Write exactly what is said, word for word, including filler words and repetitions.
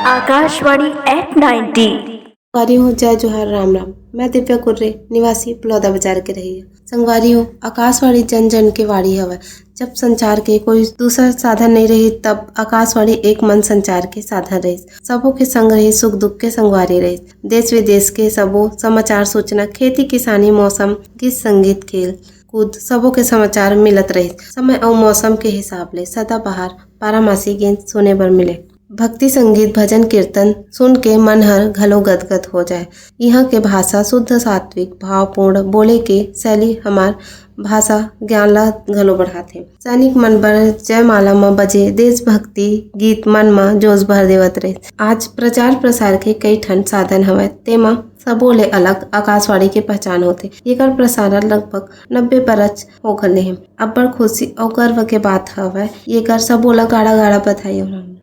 Akashvani eight ninety. संगवारी हो, जय जोहार, राम राम। मैं दिव्या कुर्रे, निवासी पुलौदा बाजार के रहिया। संगवारी हो, आकाशवाणी जन जन के वाणी हवय। जब संचार के कोई दूसर साधन नइ रहिस, तब आकाशवाणी एक मन संचार के साधन रहिस। सबो के संग रहिस, सुख दुख के संगवारी रहिस। देश विदेश के सबो समाचार, सूचना, खेती किसानी, मौसम, गीत संगीत, खेल कूद, सबो के समाचार मिलत रहिस। समय अउ मौसम के हिसाब ले सदाबहार बारहमासी गीत सुने बर मिले। भक्ति संगीत, भजन कीर्तन सुन के मन हर घलो गदगद हो जाए। इहाँ के भाषा शुद्ध, सात्विक, भावपूर्ण, बोले के शैली हमार भाषा ज्ञान ला घलो बढ़ाथे। सैनिक मन बर जयमाला म बजे देशभक्ति गीत मन म जोश भर देवत रहिस। आज प्रचार प्रसार के कई ठन साधन हवय, तेमा सबो ले अलग आकाशवाणी के पहचान होथे। एकर प्रसारण लगभग नब्बे बरस हो घले हे। अब्बड़ खुशी अउ गर्व के बात हवय। एकर सबो ला गाड़ा गाड़ा बधाई अउ राम।